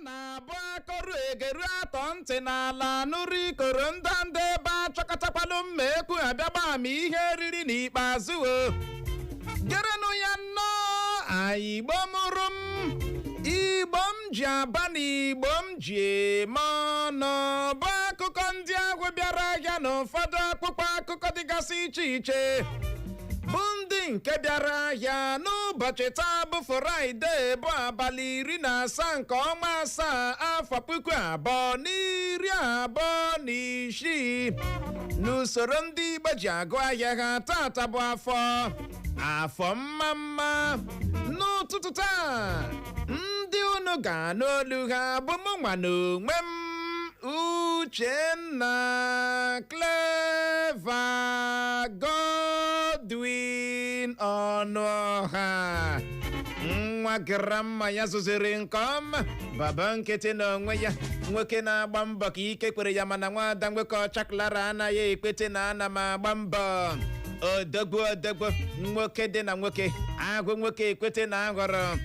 Na-abụ akọrụ egeru atọ ntị n'ala nụrụ ikoro ndanda ebe achọkọtakwalụ mma ekwu abịagba ama ihe riri n'ikpeazụ. O gerenụ ya nnọọ. Igbo mụrụ m, Igbo m ji aba na Igbo m ji eme ọnụ, bụ akụkọ ndị ahụ bịara ahịa na ụfọdụ akwụkwọ akụkọ dịgasị iche iche, bụ ndị nke bịara ahịa n'ụbọchị taa bụ Fraịde, bụ abalị 17 nke ọnwa 7, afọ 2026, n'usoro ndị Igbo ji agụ ahịa ha. Tata bụ afọ, afọ mma mma. N'ụtụtụ taa, ndị unu ga-anụ olu ha bụ mụ nwa na onwe m, Uchenna Clever Godwin Ọnụọha, nwa grandma ya zụziri nke ọma, baba nkịtị na onwe ya, nwoke na-agba mbọ ka ike kwere ya, mana nwada nwoke ọcha Clara anaghị ekwete na ana m agba mbọ. Odogwu, odogwu nwoke dị na nwoke agụ nwoke ekwete na aghọrọ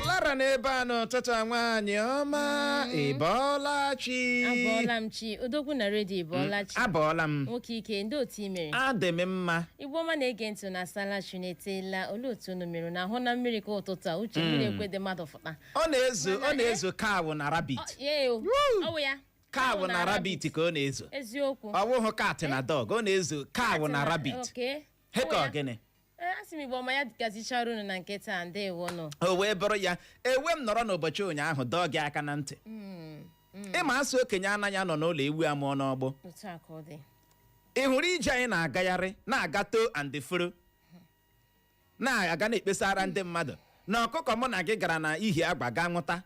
Clara n'ebe a n'ụtụtụ a. Nwaanyị ọma, ị bọọla chi? Abọọla m chi, odogwu na redio. Ịbọọla chi? Abọọla m. Nwoke ike, ndị otu i mere? Adị m mma. Igbo ọma na-ege ntị na asala chi na-etela. Olee otu unu mere na ahụ na mmiri ka ụtụtụ a? Uche, mmiri ekwe dị mmadụ fụta. Ọ na-ezo, ọ Mana, na-ezo cow na rabbit. Ye o, ọ wụ ya. Cow na rabbit ka ọ na-ezo. Eziokwu. Ọ wụghụ cat na dog, ọ na-ezo cow na rabbit. He ka ọ gịnị? Ee, asị m Igbo ọma, ya gazichara unu na nke taa. Ndewo nụ. O wee bụrụ ya, ewe m nọrọ n'ụbọchị ụnyaahụ dọọ gị aka na ntị. Ịma asị okenye anaghị anọ n'ụlọ ewu amụọ n'ọgbụ. Otu a ka ọ dị. Ị hụrụ ije anyị na-agagharị, na-aga to and fro, na-aga na-ekpesara ndị mmadụ na ọkụkọ mụ na gị gara na ihi agba gaa nwụta,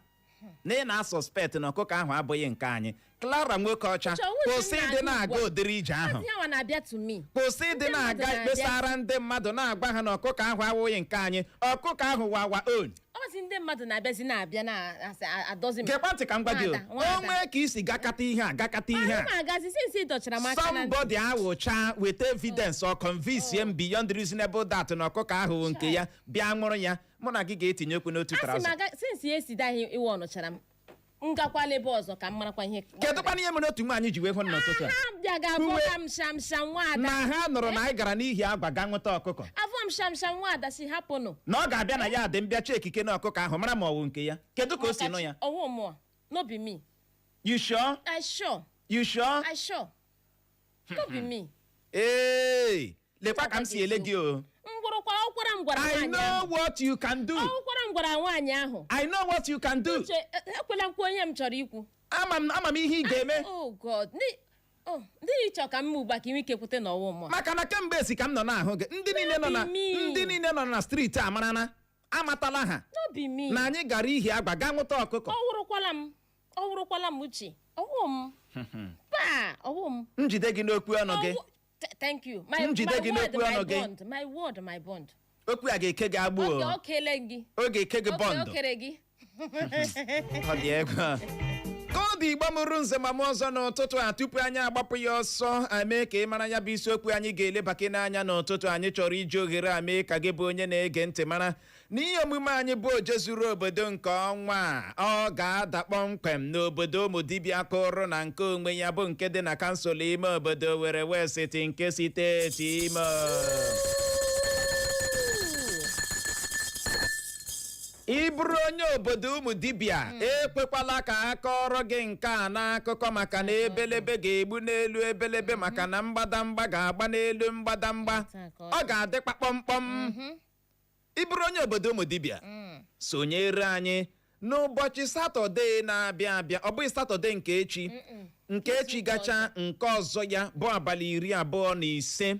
na ị na-asuspect na ọkụkọ ahụ abụghị nke anyị. Clara nwoke ọcha, Uche, ọwụ kwụsị ndị ịdị na-aga na-aga ugbu a. ụdịrị ije ahụ. Asị ya nwa na-abịa to me. Kwụsị ịdị Ndị mmadụ na-aga na-abịa. ekpesara ndị mmadụ, na-agwa ha na ọkụkọ ahụ awụghị nke anyị. Ọkụkọ ahụ wa our own. Ọ sị ndị mmadụ na-abịazi, na-abịa na-adọzi m. Gekwa ntị ka m gwa gị o. Nwada, nwada. O nwee ka isi gakata ihe a, gakata ihe Anyị a. na-agazi since ị dọchara m aka na ntị. Somebody awụcha weta evidence or convince him beyond reasonable doubt na ọkụkọ ahụ nke ya, bịa nwụrụ ya, mụ na gị ga-etinye okwu n'otu Asị m trouser. aga since ya esi daghị iwe ọnụchara m, m gakwala ebe ọzọ ka m marakwa ihe. Kedụkwana ihe mere otu nwaanyị ji wee hụ m n'ụtụtụ a? Ha bịa ga-afọ m sham sham, nwaada. Na ha nụrụ na anyị gara n'ihi agwa ga nweta ọkụkọ. Afọ m sham sham, nwaada, si hapụnụ. Na ọ ga-abịa na ya dị mbịa chekike na ọkụkọ ahụ, mara ma ọ wụ nke ya. Kedu ka o si nụ ya? Ọwụ mụọ, no be me. You sure? I sure. You sure? I sure, no be me. Ee, lekwa ka m si ele gị o. Ngwụrụkwa ọkwara m gwara I nwaanyị know ahụ. what you can do. Ọkwara m gwara nwaanyị ahụ. I know what you can do. Uche, ekwela m kwuo ihe m chọrọ ikwu. Ama m, ama m ihe ị ga-eme. Oh God, oh, ndị ịchọ ka m ugbu a ka ị nwee ike kwute n'ọwụ mụọ. Maka na kemgbe esi ka m nọ na-ahụ gị, ndị niile nọ na No be me. ndị niile nọ na street amarana, amatala ha No be me. na anyị gara ihi agba gaa nwụta ọkụkọ. Ọ wụrụkwala m, ọ wụrụkwala m, Uche, ọwụ m pa, ọwụ m. Njide gị n'okwu ọnụ gị. Thank you. My, Njide my gị word, n'okwu my ọnụ gị. bond, my word, my bond. Okwu a ga-eke gị agbụ Oke o. o kele gị. Ọ ga-eke gị Oke bond. o kere gị. Ọ dị egwu ka ọ dị. Igbo mụrụ nze ma mụ ọzọ n'ụtụtụ a, tupu anyị agbapụ ya ọsọ ame ka ị mara ya bụ isiokwu anyị ga-elebake n'anya n'ụtụtụ, anyị chọrọ iji ohere a mee ka gị bụ onye na-ege ntị mara na ihe omume anyị bụ Oje Zuru Obodo nke ọnwa a, ọ ga-ada kpọmkwem n'obodo ụmụ dibịa kụrụ na nke onwe ya, bụ nke dị na kansụl ime obodo Owerri West nke steeti Imo. Ị bụrụ onye obodo ụmụ dibịa, ekwekwala ka a kọrọ gị nke a n'akụkọ, maka na ebelebe ga-egbu n'elu ebelebe, maka na mgbadamgba ga-agba n'elu mgbadamgba. Ọ ga-adịkpa kpọmkpọm. Ị bụrụ onye obodo ụmụ dibịa, sonyere anyị n'ụbọchị Satọde na-abịa abịa. Ọ bụghị Satọde nke echi, nke echi gacha, nke ọzọ ya, bụ abalị 25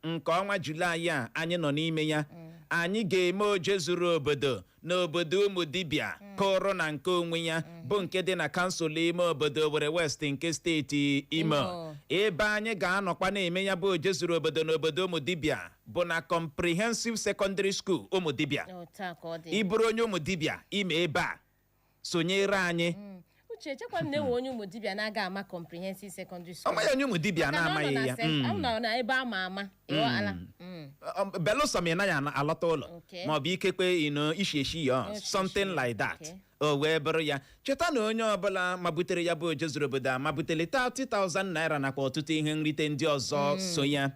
nke ọnwa Julaị a anyị nọ n'ime ya. Anyị ga-eme Oje Zuru Obodo n'obodo ụmụ dibịa kụrụ na nke onwe ya, bụ nke dị na kansụl ime obodo Owerri West nke steeti Imo. Imo. Ebe anyị ga-anọkwa na-eme ya bụ Oje Zuru Obodo n'obodo ụmụ dibịa bụ na Comprehensive Secondary School, ụmụ dibịa. Otu a ka ọ dị. Ị bụrụ onye ụmụ dibịa ime ebe a, sonyere anyị. Uche, echekwa m na enwe onye ụmụ dibịa na-aga ama Comprehensive Secondary School. Ọ maghị onye ụmụ dibịa Maka na ọ nọ na-amaghị na ya. ọ nọ na ebe ama ama, ịghọala. Belụsọ ma ị naghị alọta ụlọ, maọbụ ikekwe ino ishi eshi ya, Ishi something eshi, like that. Okay. O wee bụrụ ya, cheta na onye ọbụla mabutere ya bụ oje zuru obodo a mabutere 30,000 naira nakwa ọtụtụ ihe nrite ndị ọzọ so ya.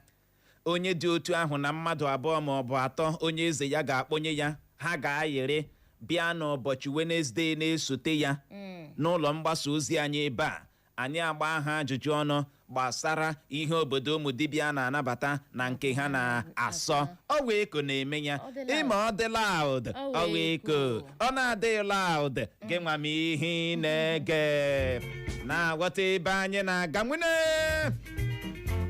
Onye dị otu ahụ na mmadụ abụọ ma ọ bụ atọ onye eze ya ga-akpọnye ya, ha ga-ayịrị bịa n'ụbọchị Wednesday na-esote ya n'ụlọ mgbasa ozi anyị ebe a, anyị agba ha ajụjụ ọnụ gbasara ihe obodo ụmụ dibịa na-anabata na nke ha na-asọ. Ọ wee eko na-eme ya. Ọ dị loud. Ịma ọ dị loud. Ọ ọ wee wee eko. eko. Ọ na-adịghị loud, gị nwa m ihe ị na-ege na-aghọta ebe anyị na-aga nwene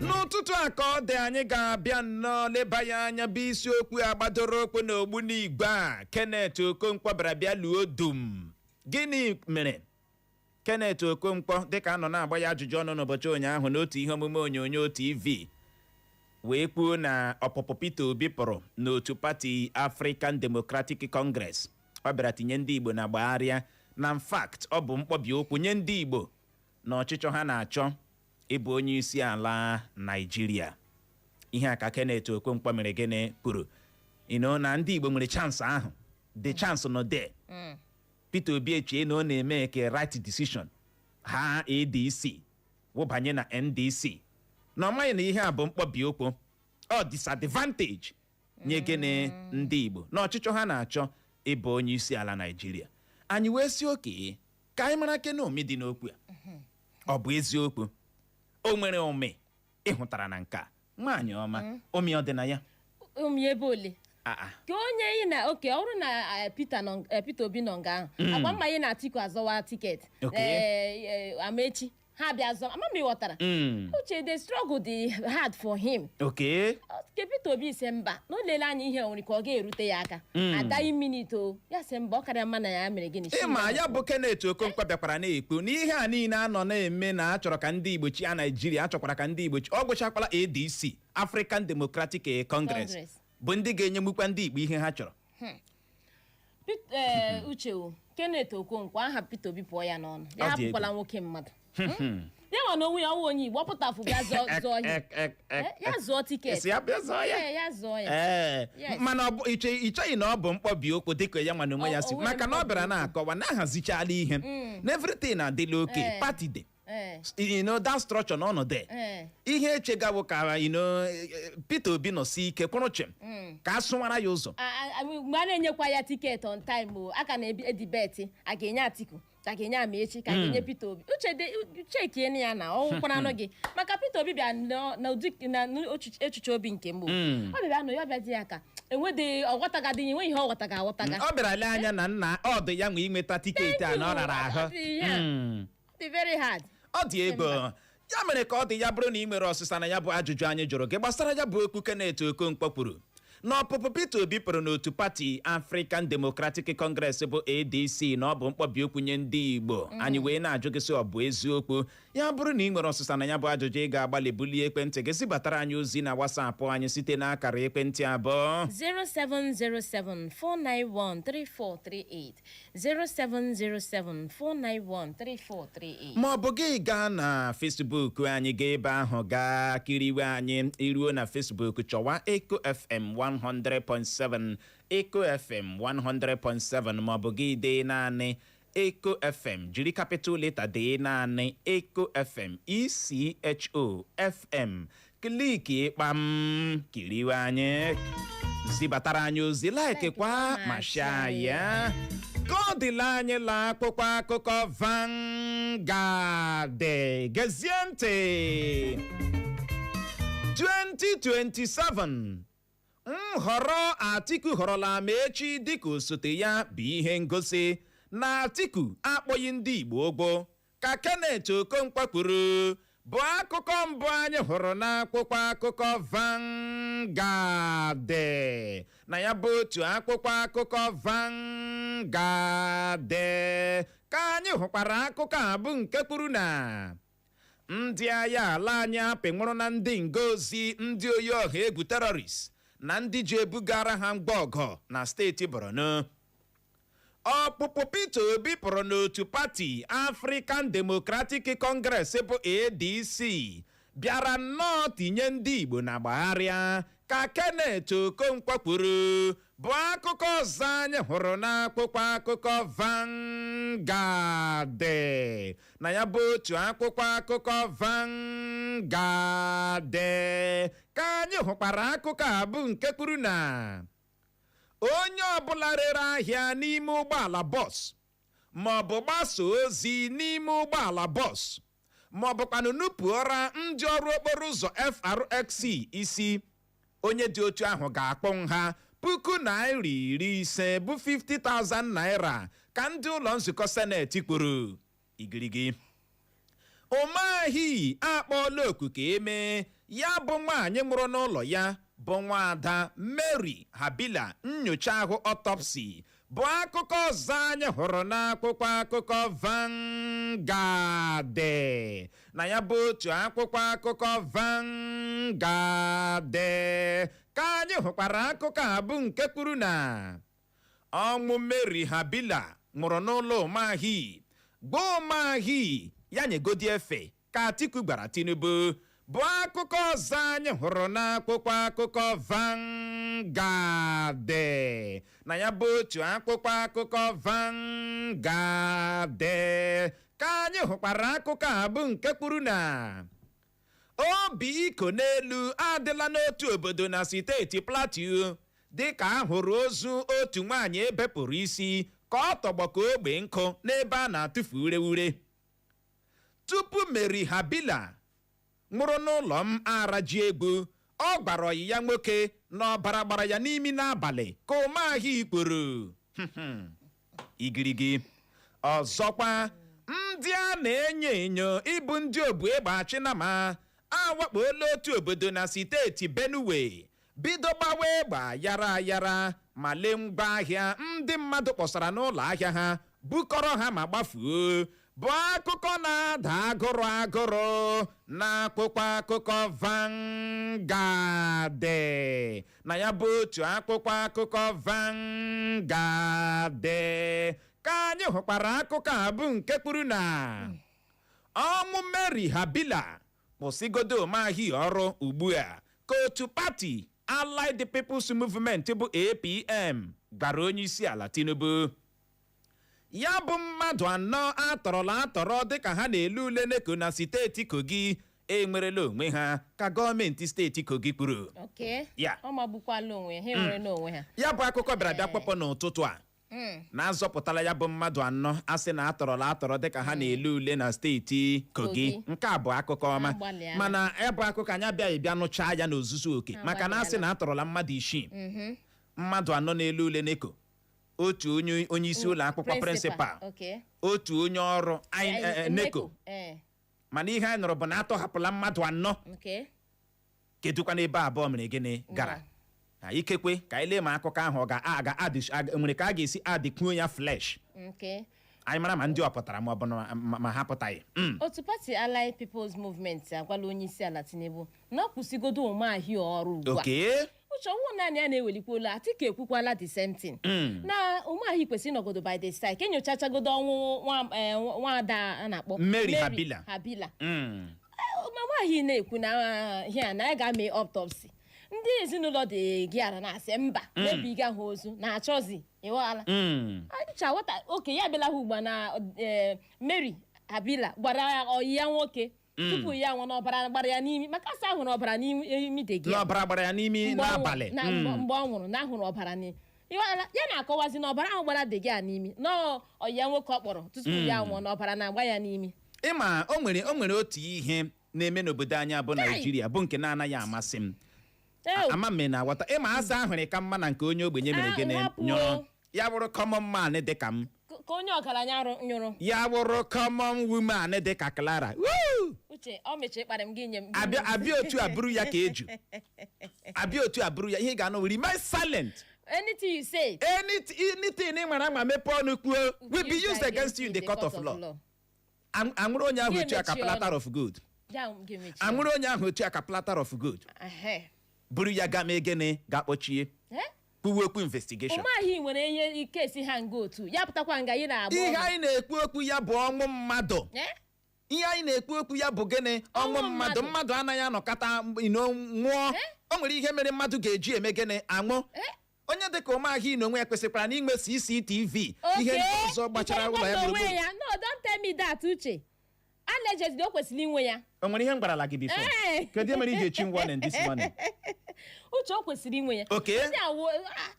n'ụtụtụ a. Ka ọ dị, anyị ga-abịa nnọọ leba ya anya bụ isiokwu a gbadoro okwu na ogbunigwe a Kenneth Okonkwo bịara bịa luo dum. Gịnị mere Kenneth Okonkwo, dịka a nọ na-agba ya ajụjụ ọnụ n'ụbọchị ụnyaahụ n'otu ihe omume onyonyo TV, wee kwuo na ọpụpụ Peter Obi pụrụ n'otu pati African Democratic Congress, ọ bịara tinye ndị Igbo na gbagharịa, na in fact ọ bụ mkpọbi okwu nye ndị Igbo na ọchịchọ ha na-achọ ịbụ onye isi ala Naijiria? Ihe a ka Kenneth Okonkwo mere gịnị kwuru na ndị Igbo nwere chance ahụ, the chance nọ there. Peter Obi echie na ọ na-eme ka right decision ha ADC wụbanye na NDC, na ọ maghị na ihe a bụ mkpọbi okwu, ọ disadvantage nye gịnị ndị Igbo na ọchịchọ ha na-achọ ịbụ onye isi ala Naijiria. Anyị wee si oke ka anyị mara kene omi dị n'okwu a. Ọ bụ eziokwu o nwere ụmị ịhụtara na nke a, nwaanyị ọma? Omi ọ dị na ya? Ụmụ ebe ole? Aa. Ka onye ị na oke ọ bụrụ na Peter nọ, Peter Obi nọ nga ahụ agwa mma, ị na Atiku azọwa ticket. Amaechi ha bịa zọ ama m, ịghọtara? Uche, the struggle dị hard for him. Ke Peter Obi si mba na o lele anya ihe nwere ka ọ ga-erute ya aka adaghị minute o ya sị mba, ọ karịa mma na ya mere gịnị? Ịma ya bụ Kenneth Okonkwo bịakwara na-ekwu na ihe a niile a nọ na-eme na a chọrọ ka ndị Igbo chia Naijiria, achọkwara ka ndị Igbo chi, ọ gwụchakwala ADC, African Democratic Congress, Congress. bụ ndị ga-enyegbukwa ndị Igbo ihe ha chọrọ. Uche o, Kenneth Okonkwo, aha Peter Obi pụọ ya n'ọnụ ya. Ọ dị egwu. Hapụkwala nwoke mmadụ. Ya nwa na onwe ya ọwụ onye Igbo, ọ pụtafụ bịa zọọ ihe. Ya zụọ ticket. Isi ya bịa zọọ ya. Ee, ya zụọ ya. Ee. Yes. Mana ọ bụ icheghị na ọ bụ mkpọbi okwu dịka ya nwa na onwe ya si O nwere maka na ọ bịara mkpọbi. na-akọwa na ahazichala ihe na everything adịla oke, party dị, that structure na ọnọdụ ihe echegawo ka Peter Obi nọsi ike kwụrụ chịm ka a sụwara ya ụzọ. Mgbe a na-enyekwa ya ticket on time o, a ka na-edebate, a ga-enye Atiku ka a ga-enye Amaechi ka a ga-enye Peter Obi. Uche dị chekienu ya na ọ nwụkwaranụ gị maka Peter Obi bịa na echiche obi nke mbụ ọ bịa nọ ya bịa dị ya ka enwedị ọghọtagadị, enweghị ihe ọ ghọtaga aghọtaga. Ọ bịara lee anya na nna ọ dị ya nwe inweta ticket a na ọ rara ahụ. Ọ dị ya. Ọ dị very hard. Ọ dị ego ya mere ka ọ dị ya bụrụ na ị nwere ọsịsa na ya bụ ajụjụ anyị jụrụ gị gbasara ya bụ okwu Kenneth Okonkwo kwuru na ọpụpụ Peter Obi pụrụ n'otu pati African Democratic Congress bụ ADC, na ọ bụ mkpọbi okwu nye ndị Igbo. Anyị wee na-ajụ gị sị, ọ bụ eziokwu? Ya bụrụ na ị nwere ọsịsa na ya bụ ajụjụ, ị ga-agbalị bulie ekwentị gị zibatara anyị ozi na WhatsApp anyị site n'akara ekwentị abụọ: 0707 491 3438, 0707 491 3438. Ma ọ bụ gị gaa na Facebook anyị, gaa ebe ahụ gaa kiriwe anyị. Iruo na Facebook, chọwa Eco FM 100.7, Eco FM 100.7, ma ọ bụ gị dee naanị Eco FM, jiri capital letter dee naanị Eco FM, ECHO FM, click kpam, kiriwe anyị, zibatara anyị ozi, like kwa ma share ya. Ka ọ dịla anyị la akwụkwọ akụkọ Vanguard. Gezie ntị: 2027 nhọrọ Atiku họrọla Amaechi dịka osote ya bụ ihe ngosi na Atiku akpọghị ndị Igbo ụgwọ, ka Kenneth Okonkwo kwuru, bụ akụkọ mbụ anyị hụrụ n'akwụkwọ akụkọ Vanguard. Na ya bụ otu akwụkwọ akụkọ Vanguard ka anyị hụkwara akụkọ a bụ nke kwuru na ndị agha ala anyị apịnwụrụ na ndị ngozi ndị oyi ọha egwu terrorist na ndị ji ebugara ha ngwa ọgọ na steeti Borno. Ọpụpụ Peter Obi pụrụ n'otu pati African Democratic Congress bụ ADC. Bịara nnọọ tinye ndị Igbo na gbagharịa, ka Kenneth Okonkwo kwuru, bụ akụkọ ọzọ anyị hụrụ n'akwụkwọ akụkọ Vanguard. Na ya bụ otu akwụkwọ akụkọ Vanguard ka anyị hụkwara akụkọ a, bụ nke kwuru na onye ọbụla rere ahịa n'ime ụgbọala bọs, ma ọ bụ gbasa ozi n'ime ụgbọala bọs, ma ọ bụkwanụ nupụọra ndị ọrụ okporo ụzọ FRSC isi, onye dị otu ahụ ga-akpụ nha ₦50,000, bụ 50,000 naira, ka ndị ụlọ nzukọ seneti kwuru. Igirigi Umahi akpọọla oku ka emee ya bụ nwaanyị nwụrụ n'ụlọ ya, bụ nwaada Mary Habila, nyocha ahụ autopsy, bụ akụkọ ọzọ anyị hụrụ n'akwụkwọ akụkọ Vanguard. Na ya bụ otu akwụkwọ akụkọ Vanguard ka anyị hụkwara akụkọ a, bụ nke kwuru na ọnwụ Mary Habila nwụrụ n'ụlọ Umahi, gba Umahi ya nyegodi efe, ka Atiku gwara Tinubu, bụ akụkọ ọzọ anyị hụrụ n'akwụkwọ akụkọ Vanguard. Na ya bụ otu akwụkwọ akụkọ Vanguard ka anyị hụkwara akụkọ a, bụ nke kwuru na obi iko n'elu adịla n'otu obodo na steeti Plateau, dịka a hụrụ ozu otu nwaanyị ebepụrụ isi ka ọ tọgbọ ka ogbe nkụ n'ebe a na-atụfu ureure. Tupu Mary Habila nwụrụ n'ụlọ m ara ji egwu, ọ gwara ọyị ya nwoke na ọbara gbara ya n'imi n'abalị, ka Ụmahị ikporo igirigi. Ọzọkwa, ndị a na-enyo enyo ịbụ ndị obu egbe achịnama awakpola otu obodo na steeti Benue, bido gbawa egbe ayara ayara, ma lee ngwa ahịa ndị mmadụ kpọsara n'ụlọ ahịa ha, bukọrọ ha ma gbafuo, bụ akụkọ na-ada agụrụ agụrụ n'akwụkwọ akụkọ Vanguard. Na ya bụ otu akwụkwọ akụkọ Vanguard ka anyị hụkwara akụkọ a, bụ nke kwuru na ọnwụ Mary Habila kwụsịgodo Umahi ọrụ ugbu a, ka otu pati Allied People's Movement, bụ APM, gwara onye isi ala Tinubu. Ya bụ mmadụ anọ atọrọla atọrọ dịka ha na-ele ule NECO na steeti Kogi enwerela onwe ha, ka gọọmenti steeti Kogi kwuru. Ya. Ọ magbukwala onwe ha, enwerela onwe ha. Ya bụ akụkọ bịara bịa kpọpọ n'ụtụtụ a na-azọpụtala ya bụ mmadụ anọ a sị na atọrọla atọrọ dịka ha na-ele ule na steeti Kogi. Kogi. Nke a bụ akụkọ ọma. Agbalịala. Mana ya bụ akụkọ, anyị abịaghị bịa nụchaa ya n'ozuzu oke, maka na a sị na atọrọla mmadụ isii, mmadụ anọ na-ele ule NECO, otu onye onye isi ụlọ akwụkwọ, principal, otu onye ọrụ NECO. Mana ihe anyị nụrụ bụ na atọhapụla mmadụ anọ. Kedụkwa n'ebe abụọ mere gịnị gara? Na ikekwe ka anyị lee ma akụkọ ahụ ọ ga-aga nwere ka a ga-esi adịkwuo ya fresh. Anyị mara ma ndị ọ pụtara ma ọ bụ na ma ha pụtaghị. Otu pati Allied People's Movement agwala onye isi ala Tinubu na ọ kwụsịgodo Umahi ọrụ ugbu a. Uche, ọnwụ naanị ya na-ewelikwa olu. Atiku ekwukwala the same thing, na Umahi kwesịrị ịnọgodo by the side ka enyochachagodo ọnwụ nwaada a na-akpọ Mary Habila. Habila. Ma nwaanyị na-ekwu na ihe a na ya ga-ame autopsy, ndị ezinụlọ dị gịara na-asị mba, mebiga ha ozu na-achọzi ịghọala. Acha nwata oke ya abịala ha ugbu a na Mary Habila gwara ọyị ya nwoke tupu ya nwụọ na ọbara gbara ya n'imi, maka asa ahụrụ ọbara n'imi dị gị N'ọbara gbara ya n'imi mgbe ọ nwụrụ- n'abalị. na mgbe ọ nwụrụ na ahụrụ ọbara n'imi. Ịghọtala? Ya na-akọwazi na ọbara ahụ gbara dị gị a n'imi na ọyị ya nwoke ọ kpọrọ tupu ya nwụọ na ọbara na-agba ya n'imi. Ịma o nwere otu ihe na-eme n'obodo anyị bụ Naijiria, bụ nke na-anaghị amasị m. Ew. Ama m na aghọta. Ịma asa ahụrụ ka mma na nke onye ogbenye mere Ah, gịnị hapụ nyụrụ o. ya bụrụ common man dị ka m. Ka onye ọgaranya nyụrụ. Ya bụrụ common woman dị ka Clara. Woo! Uche, ọ mechara ịkparị m gị nye m. Abịa abịa otu a bụrụ ya ka eju abịa otu a bụrụ ya ihe ị ga-anụ, remain silent. Anything you say Anything ị nwere ama mepee ọnụ kwuo will be used against you in the court of law. Anwụrụ onye ahụ otu a ka Ga-emechi ọnụ. platter of gold. Ya ga-emechi. Anwụrụ onye ahụ otu a ka platter of gold. Buru ya ga mee gịnị? Ga kpọchie. Eh? Kwuwe okwu investigation. Ụmụahị nwere ihe ike esi ha nga otu ya pụtakwa nga ị na-agba Ihe ọnụ. anyị na-ekwu okwu ya bụ ọnwụ mmadụ. Eh? Ihe anyị na-ekwu okwu ya bụ gịnị? Ọnwụ Ọnwụ mmadụ. mmadụ. Mmadụ anaghị anọkọta ino nwụọ. Eh? O nwere ihe mere mmadụ ga-eji eme gịnị? Anwụ. Eh? Onye dịka Umahi na onwe ya kwesịkwara na inwe CCTV, ihe ndị ọzọ gbachara ụlọ ya onwe gburugburu. Ya. No, don't tell me that, Uche. Allegedly, o kwesịrị inwe ya. O nwere ihe m gwarala gị before? Ee. Kedu ihe mere iji echi m warning this morning? Uche, o kwesịrị inwe ya. Ndị awo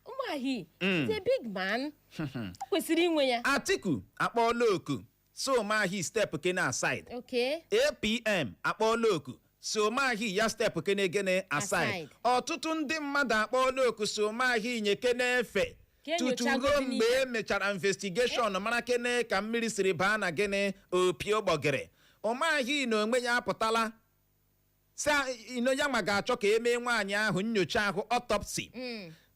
Umahi is a big man, o kwesịrị inwe ya. Atiku akpọọla oku so Umahi step kene aside. APM akpọọla oku so Umahi ya step kene gene aside. Aside. Ọtụtụ ndị mmadụ akpọọla oku so Umahi nye kene efe Ka tutu enyochagodi ruo mgbe n'ihe. e mechara investigation mara kene ka mmiri siri baa na gịnị opi ụgbọgịrị. Umahi na onwe ya apụtala si ino ya ma ga-achọ ka emee nwaanyị ahụ nyocha ahụ, autopsy.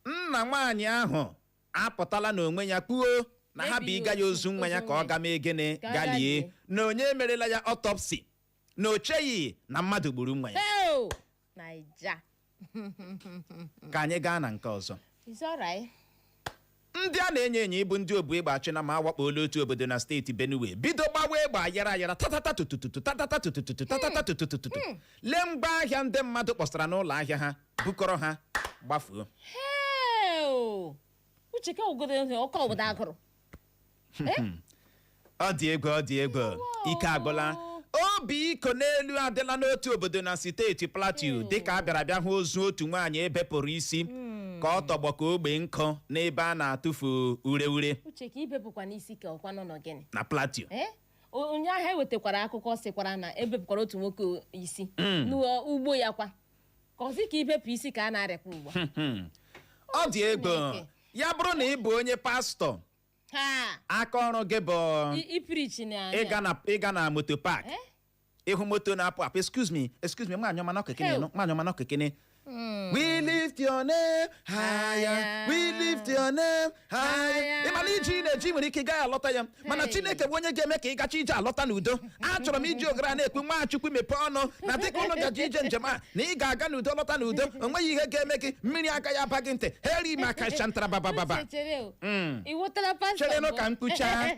Nna nwaanyị ahụ apụtala n'onwe ya kwuo na ha bụ Maybe ịga ya ozu nwa ya ozu ka ọ nwa ya. ga mee gịnị? Ka ọ galie galie. Na onye emerela ya autopsy na o cheghị na mmadụ gburu nwa ya. Hey, Naija. Ka anyị gaa na nke ọzọ. It's alright. Ndị a na-enyo enyo ịbụ ndị obu egbe achịna ma awakpola otu obodo na steeti Benue, bido gbawa egbe ayara ayara, tatata tutututu, tatata tutututu, tatata tutututu. Lee ngwa ahịa ndị mmadụ kpọsara n'ụlọ ahịa ha, bukọrọ ha gbafuo. Hey, Uche, ka ogodo ọkọ obodo agụrụ. Ọ dị egwu, ọ dị egwu, ike agwụla. Obi iko n'elu adịla n'otu obodo na steeti Plateau dịka a bịara bịa hụ ozu otu nwaanyị ebepụrụ isi ka ọ tọgbọ ka ogbe nkụ n'ebe a na-atụfu ureure. Uche, ka ibepụkwa n'isi ka ọkwa nọ gịnị? Na Plateau. Ee, ụnyaahụ ewetakwara akụkọ sịkwara na ebepụkwara otu nwoke isi n'ugbo ya kwa, ka ọzi ka ibepụ isi ka a na-arịakwa ugbu a. Ọ dị egwu. Chineke. Ya bụrụ na ị bụ onye pastọ, Ha aka ọrụ gị bụ I preach na ịga na moto park, Eh? ịhụ moto na-apụ apụ, "Excuse me, excuse me, nwaanyị ọma n'ọkekene." Hey. Nụ nwaanyị ọma n'ọkekene. We lift your name higher, we lift your name higher. Higher. Ị mana iji ị na-eji nwere ike ị gaghị alọta ya, mana Hey. Chineke bụ onye ga-eme ka ị gacha ije alọta n'udo. Achọrọ m iji ogara na-ekwu, Nwachukwu mepee ọnụ na dịka ụnụ gaji ije njem a, na ị ga-aga n'udo lọta n'udo. O nweghị ihe ga-eme gị, mmiri agaghị aba gị ntị heri maka shantara babababa. Uche, chere o. Ị ghọtara pastọ Cherenụ mbụ? ka m kwuchaa.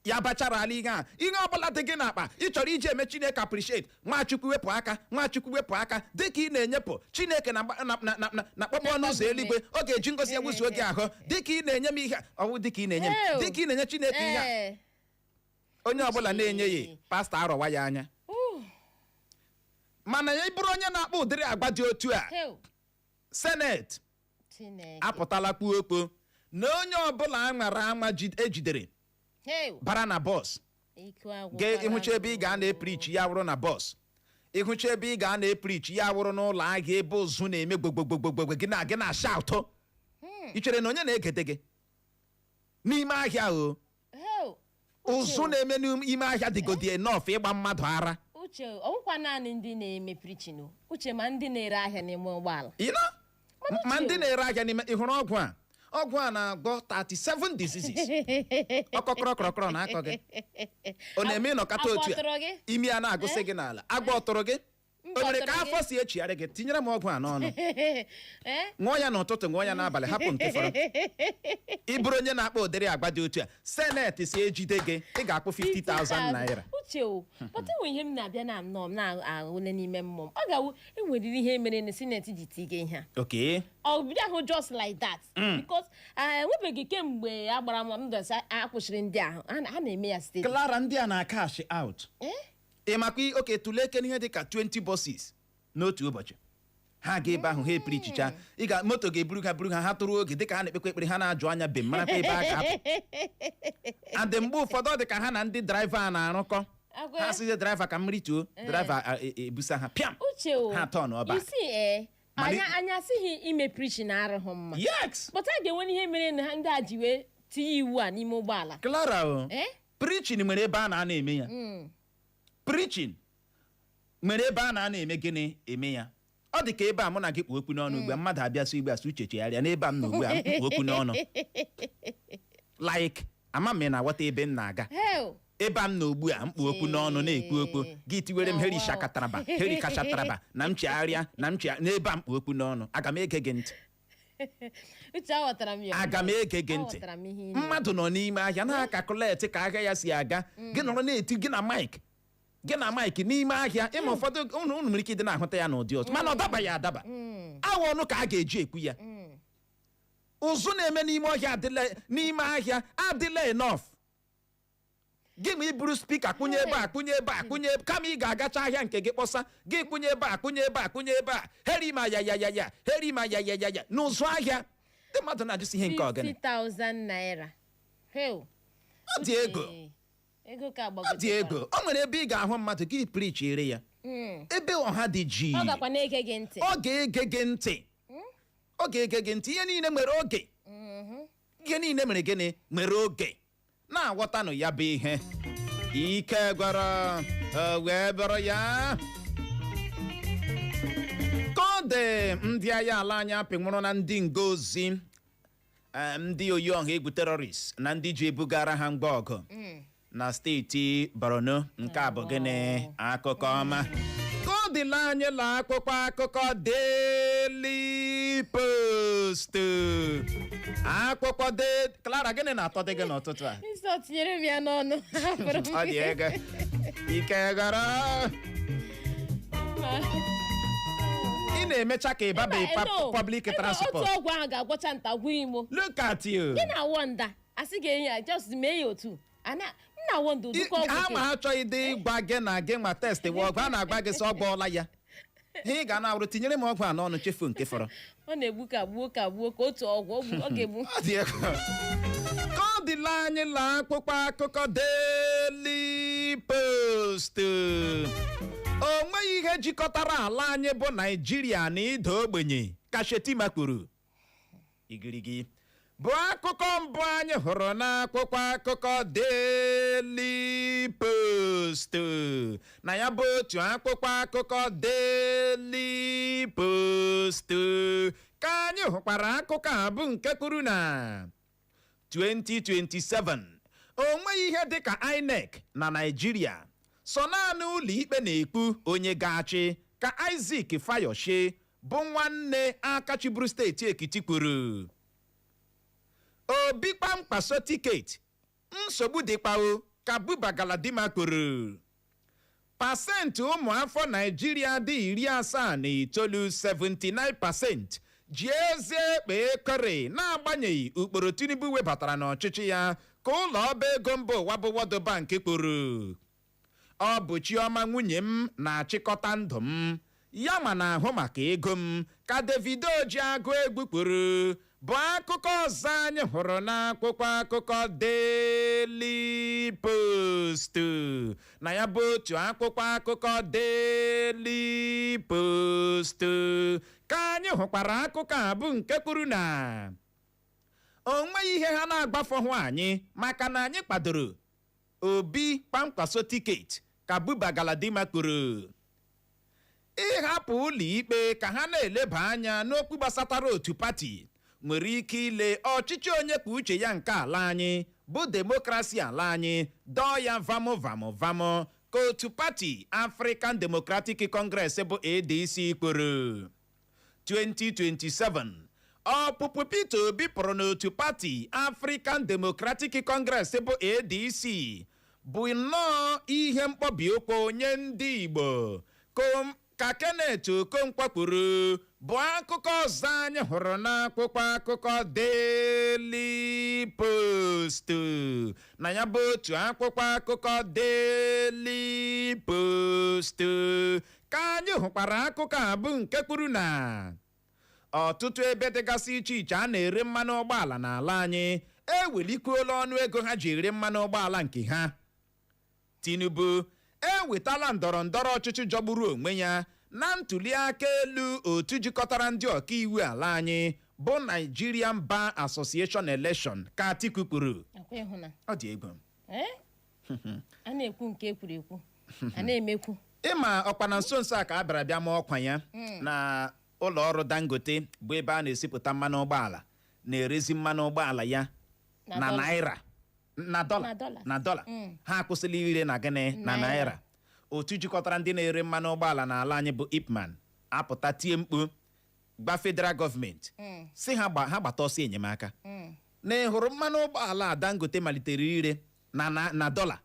Ya bachara ala ihe a, ihe ọbụla dị gị n'akpa ị chọrọ iji eme Chineke appreciate, Nwachukwu wepụ aka, Nwachukwu wepụ aka. Dịka ị na-enyepụ Chineke na na na na na kpọkpọ ọnụ ụzọ eluigwe, ọ ga-eji ngozi ya wuzuo gị ahụ. Dịka ị na-enye m ihe a, ọwụ dịka ị na-enye m, Ew. dịka ị na-enye Chineke ihe a. Ee. Onye ọbụla na-enyeghị pastọ arọwa ya anya. Mana ya bụrụ onye na-akpọ ụdịrị agwa dị otu a, Hell. Senate Chineke. apụtala kpuo okpo na onye ọbụla a nwara anwa ejidere Hell. bara na bus Ike agwụkwara. ga ịhụcha ebe ị ga na-epreach, ya wụrụ na bus, ịhụcha ebe ị ga na-epreach, ya wụrụ n'ụlọ ahịa ebe ụzụ na-eme gbogbogbogbogbò, gị na shout, ị chere na onye na-egede gị n'ime ahịa o? Hell. Ụzụ na-eme n'ime ahịa dịgodi enough ịgba mmadụ ara. Uche, ọ bụkwa naanị ndị na-eme preaching o. Uche, ma ndị na-ere ahịa n'ime ụgbọala. You know? Mana Ma Uche ndị na-ere ahịa n'ime, ị hụrụ ọgwụ a? Ọgwụ a na-agwọ 37 diseases. Ọkọkọrọ kọrọkọrọ na-akọ gị, ọ na-eme ịnọkọta Agwọ otu a tụrụ gị? imi a na-agụsị gị n'ala, agwọ tụrụ gị, Mba, o nwere ka tụrụ gị? afọ si echigharị gị, tinyere m ọgwụ a n'ọnụ. Eh? Ṅụọ ya n'ụtụtụ, ṅụọ ya n'abalị, hapụ nke fọrọ. Ị bụrụ onye na-akpa ụdịrị agwa dị otu a, Senate si ejide gị, ị ga-akwụ 50,000 naira. Uche o, pụta, enwe ihe m na-abịa na nnọọ m na-ahụle n'ime mmụọ m. Ọ ga-awụ enweriri ihe mere na Senate ji tige ihe a. Ọ bịa hụ just like that, because enwebeghị kemgbe a gbara m ndọsị akwụsịrị ndị ahụ ha na-eme ya steeti. Clara, ndị a na-cash out. Eh? Ị makwa oke tụlee kene ihe dị ka 20 buses n'otu ụbọchị, ha ga ebe ahụ, ha epreachicha, ị ga moto ga-eburu ha, buru ha, ha tụrụ oge dịka ha na-ekpekwa ekpere, ha na-ajụ anya be marakwa ebe a ga-apụ. Adị mgbe ụfọdụ ọ dị ka ha na ndị driver a na-arụkọ. Agwa- Ha sịzie driver ka mmiri tuo, driver ebusa ha pịam. Uche o, Ha turn ọ back. you see, eh, Mana anya asịghị ime preaching na arụghị mma, Yes. but a ga-enwe ihe mere na ndị a ji wee tinye iwu a n'ime ụgbọala. Clara o, Eh? preaching nwere ebe a na-ana eme ya. Preaching nwere ebe a na-ana eme gịnị? Eme ya. Ọ dị ka ebe a mụ na gị kpu okwu n'ọnụ ugbu a, mmadụ abịa sị ugbu a sị, "Uche, chegharịa." N'ebe a m nọ ugbu a, m kpu okwu n'ọnụ, like ama m ị na-aghọta ebe m na-aga. Hell. Ebe a m nọ ugbu a, mkpu okwu n'ọnụ na-ekwu okwu, gị tiwere m heri shakataraba, heri kachataraba na m chegharịa, na m chegharịa n'ebe a m kpu okwu n'ọnụ, aga m ege gị ntị? Uche, aghọtara m ya. Aga m ege gị ntị. Aghọtara m ihe ị na-ekwu. Mmadụ nọ n'ime ahịa na-acalculate ka ahịa ya si aga, gị nọrọ na-eti gị na mic n'ime ahịa. Ịma ụfọdụ unu nwere ike ịdị na-ahụta ya n'ụdị ọzọ, mana ọ dabaghị adaba. Awa ọnụ ka a ga-eji ekwu ya. Ụzụ na-eme n'ime ọhịa adịla, n'ime ahịa adịla enough. Gị ma iburu speaker kwụnye ebe a, kwụnye ebe a, kwụnye kama ị ga-agacha ahịa nke gị kpọsa, gị kwụnye ebe a, kwụnye ebe a, kwụnye ebe a, herima ya ya ya ya, herima ya ya ya ya n'ụzụ ahịa. Ndị mmadụ na-ajụsi ihe nke ọgịnị? 50,000 naira. Heo. Ọ dị ego. Ego ka Ọ dị gbagotekwara. ego. O nwere ebe ị ga-ahụ mmadụ, gị preach ya ebe ọha dị jii. Ọ gakwa na-ege gị ntị. Ọ ga-ege gị ntị, ọ ga-ege gị ntị. Ihe niile nwere oge. Ihe niile mere gịnị? Nwere oge. Na-aghọtanụ ya bụ ihe ike gwara o wee bụrụ ya ka ọ dị. Ndị agha ala anyị apịnwụrụ na ndị ngozi ndị oyi ọha egwu terrorist na ndị ji ebugara ha ngwa ọgụ na steeti Borno. Nke a bụ gịnị? Akụkọ ọma ka ọ dịla anyị la akwụkwọ akụkọ Daily Post. Akwụkwọ de Clara, gịnị na-atọ dị gị n'ụtụtụ a? Nsọ tinyere m ya n'ọnụ. Hapụrụ m. Ọ dị ego ike gara. Ị na-emecha ka ịbabe Mba, no. public Ebe transport. Otu ọgwụ ahụ ga-agwọcha ntagwu imo. Look at you. Gị na wonder asị ga-enye ya, just mee ya otu ana m na wonder ụdịka ọgwụ Ha ke. ma ha achọghị dị ịgwa gị na gị nwa test wa ọgwụ a na-agba gị sị ọ gwọọla ya. Ihe ị ga na-awụrụ, tinyere m ọgwụ a n'ọnụ, chefuo nke fọrọ. Ọ na-egbu ka gbuo ka gbuo ka otu ọgwụ ọ ga-egbu. Ọ dị egwu. Ka ọ dịla anyị la akwụkwọ akụkọ Daily Post. O nweghị ihe jikọtara ala anyị bụ Naijiria na ịda ogbenye, ka Shetima kwuru. Igirigi bụ akụkọ mbụ anyị hụrụ n'akwụkwọ akụkọ Daily Post. Na ya bụ otu akwụkwọ akụkọ Daily Post ka anyị hụkwara akụkọ a bụ nke kwuru na 2027, o nweghị ihe dịka INEC na Naịjirịa, sọ naanị ụlọ ikpe na-ekwu onye ga-achị, ka Isaac Fayose bụ nwanne aka chịburu steeti Ekiti kwuru. Obi kpamkpaso ticket nsogbu dịkwa o, ka Buba Galadima kwuru. Pasentị ụmụ afọ Naijiria dị 79, 79%, ji eze ekpe ekere n'agbanyeghị ụkpụrụ Tinubu webatara n'ọchịchị ya, ka ụlọ ọba ego mba ụwa bụ World Bank kwuru. Ọ bụ Chioma nwunye m na-achịkọta ndụ m, ya ma na-ahụ maka ego m, ka Davido ji agụ egwu kwuru, bụ akụkọ ọzọ anyị hụrụ n'akwụkwọ akụkọ Daily Post. Na ya bụ otu akwụkwọ akụkọ Daily Post ka anyị hụkwara akụkọ a bụ nke kwuru na o nweghị ihe ha na-agbafọhụ anyị maka na anyị kwadoro Obi kpamkpaso ticket, ka Buba Galadima kwuru. Ịhapụ ụlọ ikpe ka ha na-eleba anya n'okwu gbasatara otu pati nwere ike ile ọchịchị onye kwuo uche ya nke ala anyị bụ democracy ala anyị dọọ ya vamụ vamụ vamụ, ka otu pati African Democratic Congress bụ ADC kwuru. 2027, ọpụpụ Peter Obi pụrụ n'otu pati African Democratic Congress bụ ADC bụ nnọọ ihe mkpọbi ụkwụ nye ndị Igbo, ka Kenneth Okonkwo kwuru, bụ akụkọ ọzọ anyị hụrụ n'akwụkwọ akụkọ Daily Post. Na ya bụ otu akwụkwọ akụkọ Daily Post ka anyị hụkwara akụkọ a bụ nke kwuru na ọtụtụ ebe dịgasị iche iche a na-ere mmanụ ụgbọala n'ala anyị ewelikwuola ọnụ ego ha ji ere mmanụ ụgbọala nke ha. Tinubu ewetala ndọrọ ndọrọ ọchịchị jọgburu onwe ya na ntuli aka elu otu jikọtara ndị ọkaiwu ala anyị bụ Nigerian Bar Association election, ka Atiku kwuru. Akwa ịhụna. Ọ dị egwu. Ee? A na-ekwu nke ekwuru ekwu, a na-emekwu. Ịma ọkwa na nso nso a ka a bịara bịa ma ọkwa ya na ụlọ ọrụ Dangote bụ ebe a na-esipụta mmanụ ụgbọala na-erezi mmanụ ụgbọala ya na na dọla. Naira na dọla. Na dọla. Na dọla. Ha akwụsịla ire na gịnị? Na naira. Naira. Otu jikọtara ndị na-ere mmanụ ụgbọala n'ala anyị bụ IPMAN apụta tie mkpu. Gba federal gọọmenti si ha ha gbata ọsọ enyemaka na ị hụrụ mmanụ ụgbọala a Dangote malitere ire na dọla,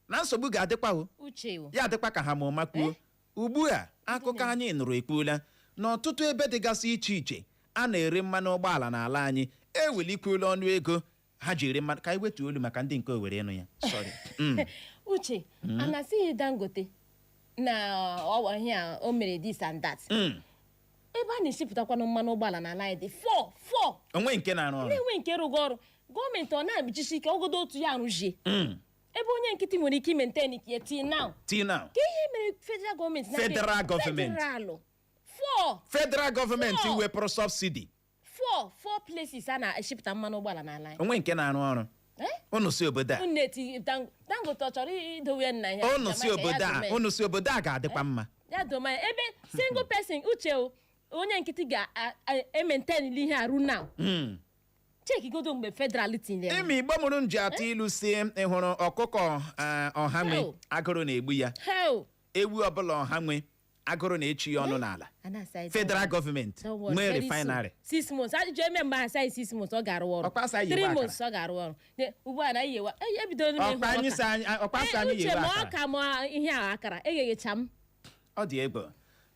na nsogbu ga-adịkwa o. Uche o. Ya adịkwa ka ha ma ụma kwuo. Ugbu a, akụkọ anyị nụrụ ekwuola na ọtụtụ ebe dịgasị iche iche a na-ere mmanụ ụgbọala n'ala anyị ewelikwuola ọnụ ego ha ji ere mmanụ. Ka anyị wetuo olu maka ndị nke Owere ịnụ ya. Sorry. Uche, a na-asịghị Dangote na ọwa ihe a o mere, this and that. Ebe a na-esipụtakwanụ mmanụ ụgbọala n'ala anyị dị four four. Onwe nke na-arụ ọrụ. Na-enwe nke rụgo ọrụ, gọọmenti ọ na-ejisi ike ọgodo otu ya arụzie, ebe onye nkịtị nwere ike i-maintain ka ya till now. Till now. Ka ihe mere federal gọọmenti na Federal gọọmenti. Federal four. Federal gọọmenti Four. wepụrụ subsidy. Four four places a na-eshipụta mmanụ ụgbọala n'ala anyị. Onwe nke na-arụ ọrụ. Eh? Unu si obodo a Unu na-eti Dangote ọ chọrọ idowe ya nna ya. Unu si obodo a, unu si obodo a ga-adịkwa mma. Ya doma ya ebe single person, uche o, onye nkịtị ga-e-maintain ihe arụ now. Chekigodo mgbe federal tinyere. Ime Igbo mụrụ m ji atụ ilu si, ị hụrụ ọkụkọ ọha nwe, Hell. agụrụ na-egbu ya. Hell. Ewu ọbụla ọha nwe, agụrụ na-echi ya ọnụ n'ala. Federal gọọmenti nwee refinery. 6 months ajụjụ eme mgbe ha asaghị 6 months ọ ga-arụ ọrụ. Ọkwa asa three yewe months ọ ga-arụ ọrụ. Ugbu a na iyewa ebidoro m ịhụ ọkpa anyị ọka. si anyị, ọkpa sị anyị Uche, yewe ma akara. ọka ma ihe a akara egheghecha m. Ọ dị egwu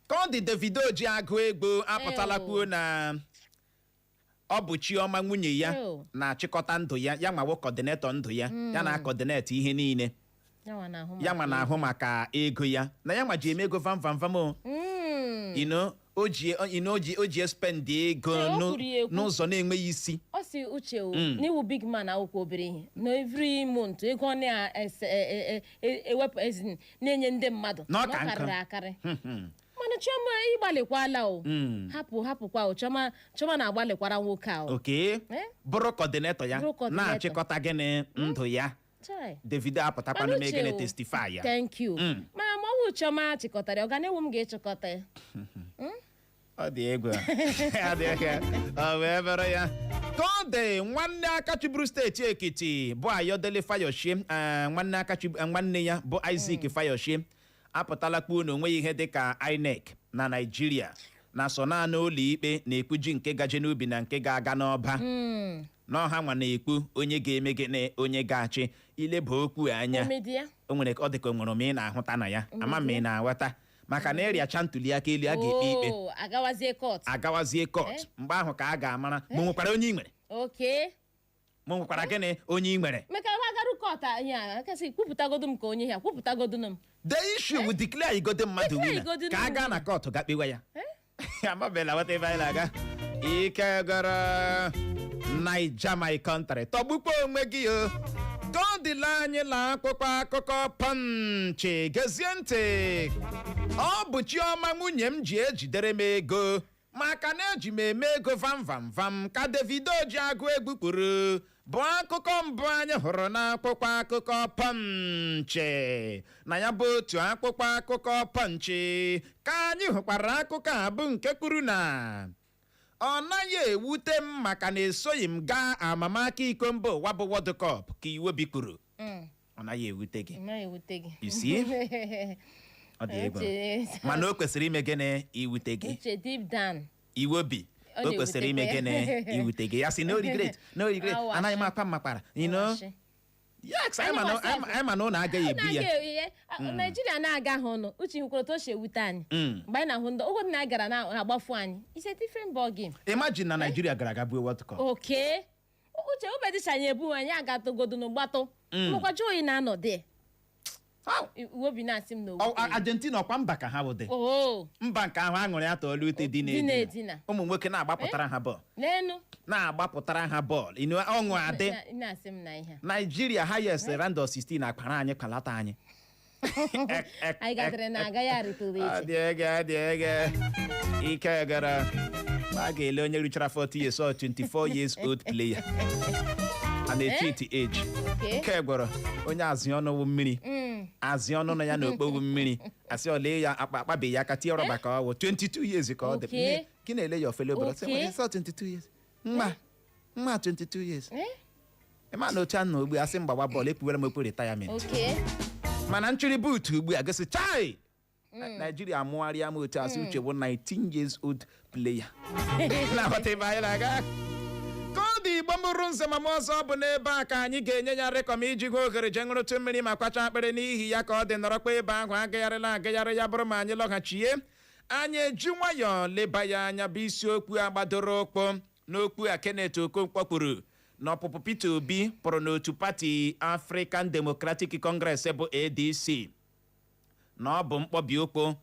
ka ọ dị. Davido ji agụ egwu apụtala Ew. kwuo na ọ bụ Chioma nwunye ya Ew. na-achịkọta ndụ ya, ya nwawo coordinator ndụ ya, ya na coordinate ihe niile. Ya nwa na-ahụ Ya nwa maka na-ahụ maka ego ya, na ya nwa ji eme ego vam vam vam o. O ji spend ego Ee, o kwuru ya ekwu. n'ụzọ na-enweghị isi. Ọ si, uche o, n'iwu big man akwụkwọ obere ihe na every month ego ọ na-ewepụ na-enye ndị mmadụ Na ọ na ka ọ nkụ. karịrị akarị. Mana Chioma, ịgbalịkwala o. Hapụ, hapụkwa o. Chioma, Chioma na-agbalịkwara nwoke a o. Oke. Eh? Bụrụ coordinator ya. Bụrụ coordinator. Na-achịkọta gịnị ndụ ya. Chai. Davido apụtakwanụ Mana mee uche gịnị? o, Testify ya. Thank you. Mana ma ọ bụ Chioma chịkọtara ya, ọ ga na-ewu m ga-echịkọta ya. Ọ dị egwu, ọ dị egwu. Ọ wee bụrụ ya ka ọ dị. Nwanne aka chịburu steeti Ekiti bụ Ayodele Fayose, nwanne aka nwanne ya bụ Isaac Fayose apụtala kpuo na onweghị ihe dịka INEC na Naịjirịa, na so naanị ụlọ ikpe na-ekpuji nke gaje n'ubi na nke ga-aga n'ọba, n'ọha nwa na-ekpu onye ga-eme gịnị, onye ga-achị. Ileba okwu anya, Omedi ya. o nwere, ọ dị ka o nwere ome ị na-ahụta na ya. Ama m ị na-aghọta, maka na ịrịacha ntuli aka elu, a ga-ekpe ikpe. Oh, agawazie court. Agawazie court. Eh? Mgbe ahụ ka a ga-amara ma o nwekwara onye ị nwere. Ma o nwekwara gịnị, onye ị nwere. Maka ha garu court ihe a kasị kwupụtagodu m ka onye ya kwupụtagodu m. The issue will declare igode mmadụ Declare winner igode ka a gaa na court ga kpewa ya. Amabela wata ebe anyị na-aga. Ike gara Naija, my country, tọgbukwa onwe gị o. Ka ọ dịla anyị la akwụkwọ akụkọ Punch. Gezie ntị, ọ bụ Chioma nwunye m ji ejidere m ego maka na eji m eme ego vam vam vam, ka Davido ji agụ egwu kwuru, bụ akụkọ mbụ anyị hụrụ n'akwụkwọ akụkọ Punch. Na ya bụ otu akwụkwọ akụkọ Punch ka anyị hụkwara akụkọ a bụ nke kwuru na ọ naghị ewute m maka na esoghị m gaa amamaka iko mba ụwa bụ World Cup, ka Iwobi kwuru. Ọ naghị ewute gị? Ọ naghị ewute gị. You see? Ọ dị egwu. Mana o kwesịrị ime gịnị? Iwute gị. Uche, deep down. Iwobi, Ọ o kwesịrị ime na-ewutekwa ya. gịnị? Iwute gị. Ya sị no regret, no regret. Awashi. Anaghị m akwa mmakwara. Awashi. Yes, anyị ma na anyị ma na ụnụ agaghị ebu ya. Na-aga ihe Naijiria na-aga ha ọnụ. Uche, hụkwara otu o si ewute anyị mgbe anyị na-ahụ ndị ogo na gara na-agbafu anyị. It's a different ball game. Imagine na Naijiria gara aga buo World Cup. Okay, uche, obedicha anyị ebu anyị agatụgodo n'gbatụ mụkwacha oyi na-anọ dị. How? Iwobi na-asị m na Argentina ọkwa mba ka ha bụ dị. Oo. Mba nke ahụ aṅụrị atọọla ute dị Dị na-edina. na-edina. Ụmụ nwoke na-agbapụtara ha bọọlụ. N'enu. Na-agbapụtara ha bọọlụ. Ọṅụ adị. Na-asị m na ihe a. Naijiria highest round of 16 akpara anyị kwalata anyị. Anyị gadere na agaghị arịtụrụ Ọ echi. dị ege, ọ dị ege. Ike gara a ga-ele onye richara 40 years or 24 years old player a na-echeat age. Nke gwọrọ onye azị ọnụ wụ mmiri, azị ọnụ nọ ya n'okpowu mmiri, asị ole ya akpa akpabeghị ya aka tie rọba ka ọ wụ 22 years ka ọ dị. Gị na-ele ya ofele obere. Sị, 22 years, mma mma, 22 years. Ịma na otu a nọ ugbu a, asị mgbawa bọọlụ, ekpuwere m okpu retirement. Mana nchịrị buutu ugbu a gosi chai. Naijiria amụgharịa m otu asị Uche bụ 19 years old player. Na-aghọta ebe anyị na-aga. Ka ọ dị, Igbo mụrụ nze ma m ọzọ, bụ n'ebe a ka anyị ga-enye ya rekọm iji hụ ohere jee ṅụrụtụ mmiri ma kwacha akpịrị. N'ihi ya, ka ọ dị, nọrọkwa ebe ahụ, agagharịla agagharị. Ya bụrụ ma anyị lọghachie, anyị eji nwayọọ leba ya anya, bụ isiokwu a gbadoro ụkwụ n'okwu a Kenneth Okonkwo kwuru na ọpụpụ Peter Obi pụrụ n'otu pati African Democratic Congress bụ ADC, na ọ bụ mkpọbi ụkwụ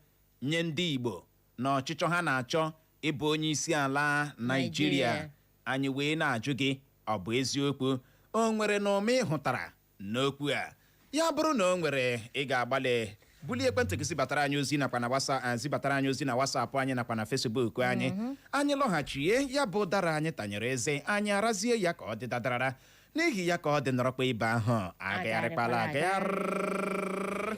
nye ndị Igbo na ọchịchọ ha na-achọ ịbụ onye isi ala Naijiria. Naijiria. Anyị wee na-ajụ gị, ọ bụ eziokwu? O nwere na ome hụtara n'okwu a? Ya bụrụ na o nwere, ị ga-agbalị bulie ekwentị gị zibatara anyị ozi nakwa na WhatsApp, zibatara anyị ozi na WhatsApp anyị nakwa na Facebook anyị. Anyị lọghachie, ya bụ ụdara anyị tanyere eze, anyị arazie ya ka ọ dị dadarara. N'ihi ya, ka ọ dị, nọrọkwa ibe ahụ, agagharịkwala agagharị.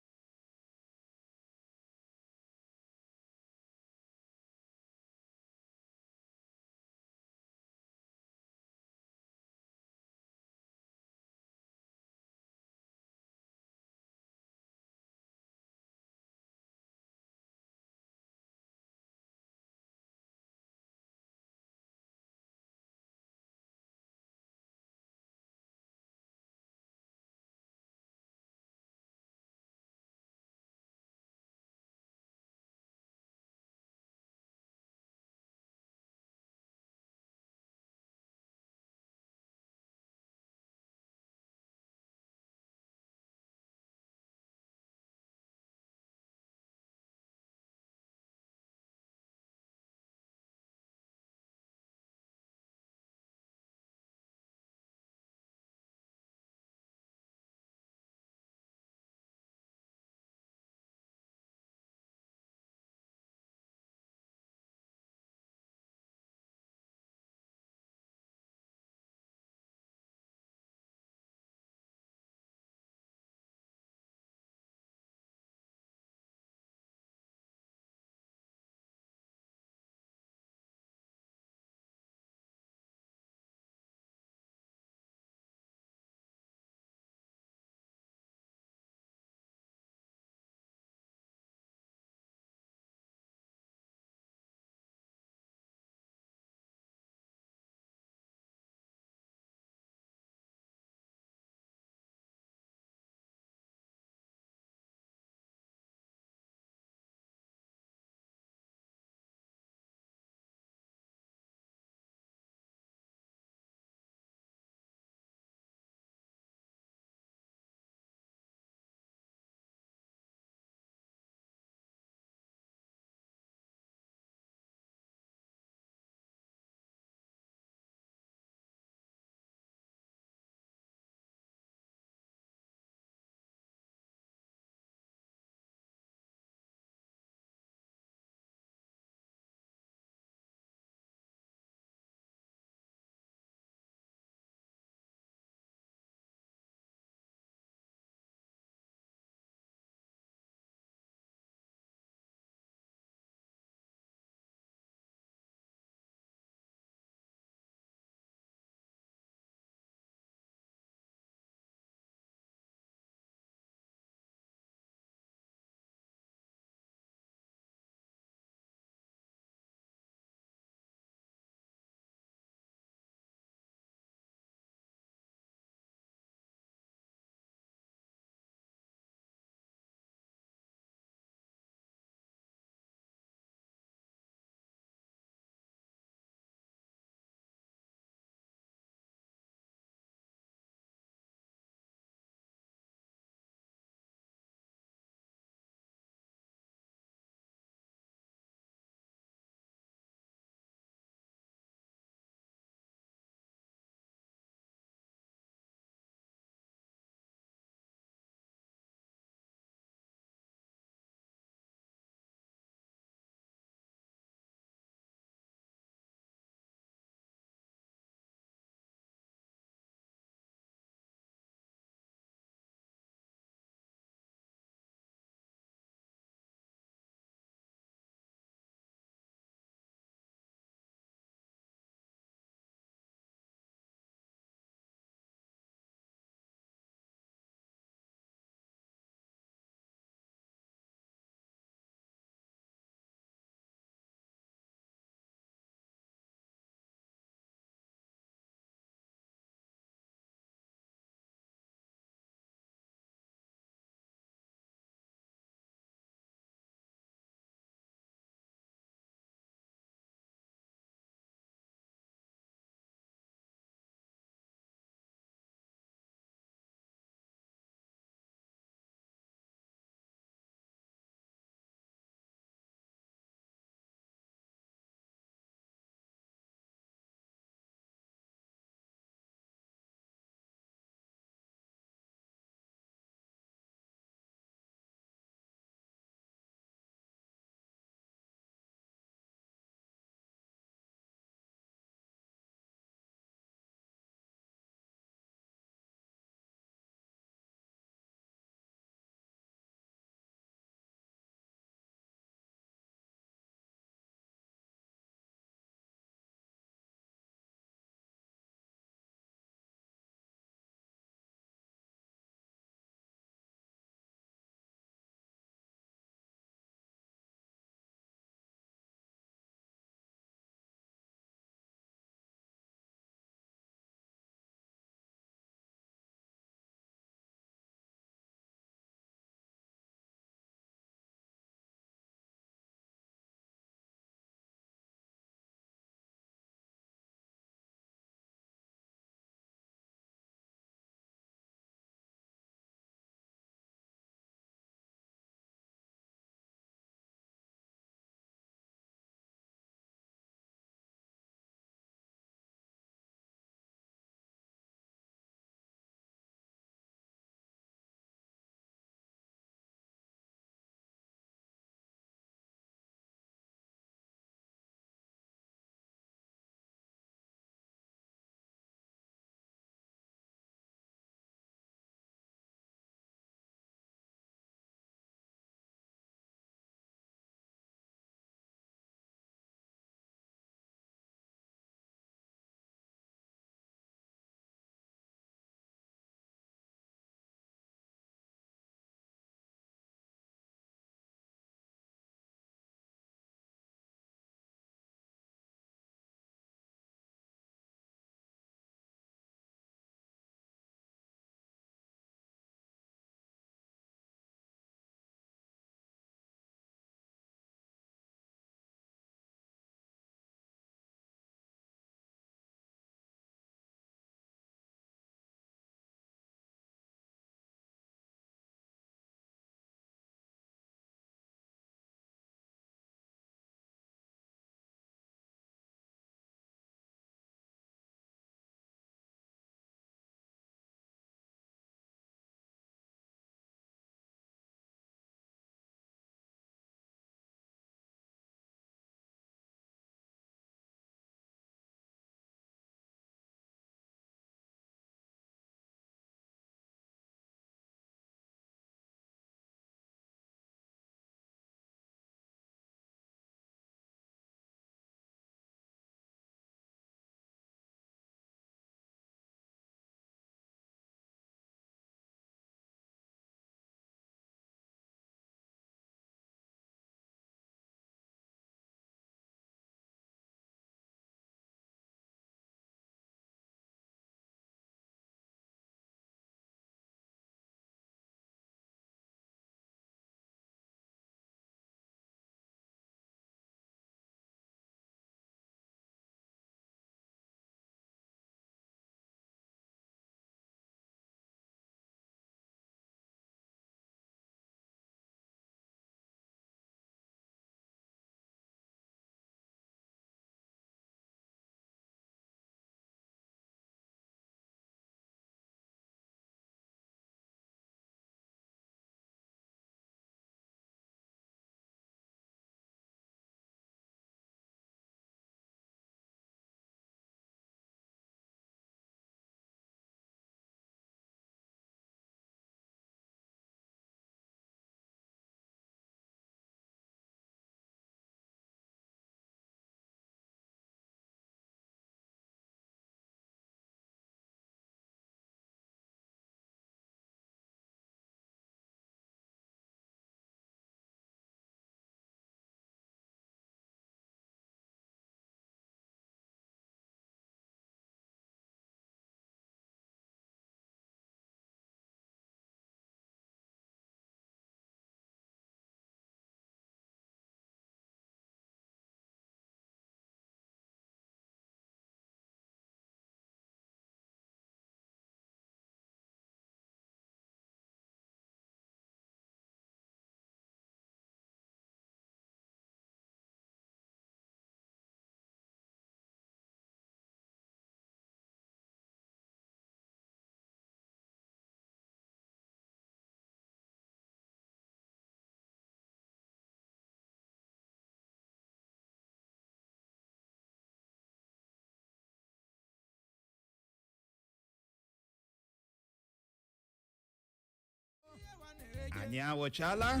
Anyị awụchala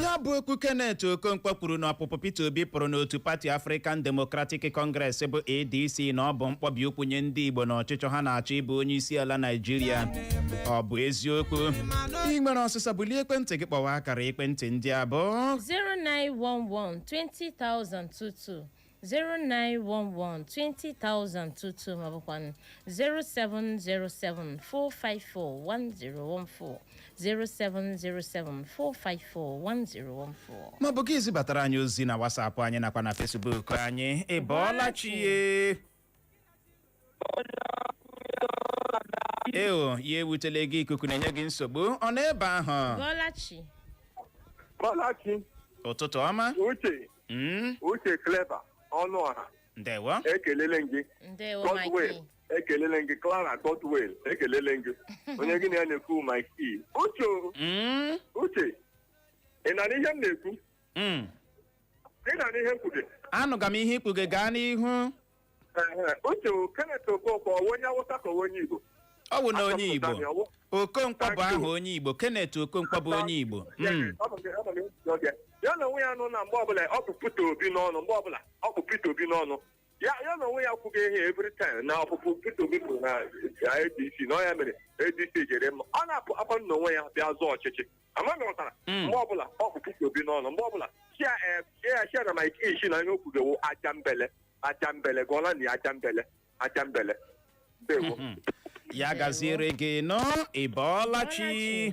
ya bụ okwu. Kenneth Okonkwo kwuru na ọpụpụ Peter Obi pụrụ n'otu pati African Democratic Congress bụ ADC na ọ bụ mkpọbi ụkwụ nye ndị Igbo na ọchịchọ ha na-achọ ịbụ onye isi ala Naijiria, ọ bụ eziokwu? Ị nwere ọsịsa? Bulie ekwentị gị, kpọwa akara ekwentị ndị a bụ 0911 20022, 0911 20022, maọbụkwa 0707 454 1014, 0707 454 1014. Maọbụ gị zibatara anyị ozi na WhatsApp anyị nakwa na Facebook anyị. Ị bọọla chi ye? Eo ya ewutele gị, ikuku na-enye gị nsogbu, ọ nọ ebe ahụ? Bọlachi. Bọlachi. Ụtụtụ ọma. Uche. Uche, Clever, ọnụ ọha. Ndewo. Ekelele m gị. Ndewo. Godwill. Mike. Ekelele m gị. Clara, Godwill, ekelele m gị. Onye gị na ya na-ekwu, Mike E. Uche o, Uche, ị na ihe m na-ekwu? Mm. Ị na ihe m kwuge? Anụga m ihe ikpuge, gaa n'ihu. Ehe, Uche o, Kenneth Okonkwo, ọwụ onye Awụsa ka ọwụ onye Igbo? Ọ bụ na onye Igbo. Achọpụtara ya, Okonkwo bụ Thank aha you. onye Igbo. Kenneth Okonkwo bụ onye Igbo. Ọ bụ gị- ya na onwe ya nọ na mgbe ọbụla ọ bụ Peter Obi n'ọnụ, mgbe ọbụla ọ bụ Peter Obi n'ọnụ ya, ya na onwe ya kwughị ihe every time na ọpụpụ Peter Obi pụrụ na ADC na ọ ya mere ADC jere mma. Ọ na-apụ akwa na onwe ya bịa zọọ ọchịchị, amaghị m ghọtara. Mgbe ọbụla ọ bụ Peter Obi n'ọnụ, mgbe ọbụla chia chia chia na Mike Ishi na ihe o kwugewo aja mbele, aja mbele gụọla na ya, aja mbele, aja mbele. Ndewo. Ya gaziere gị nọ. Ị bọọla chi?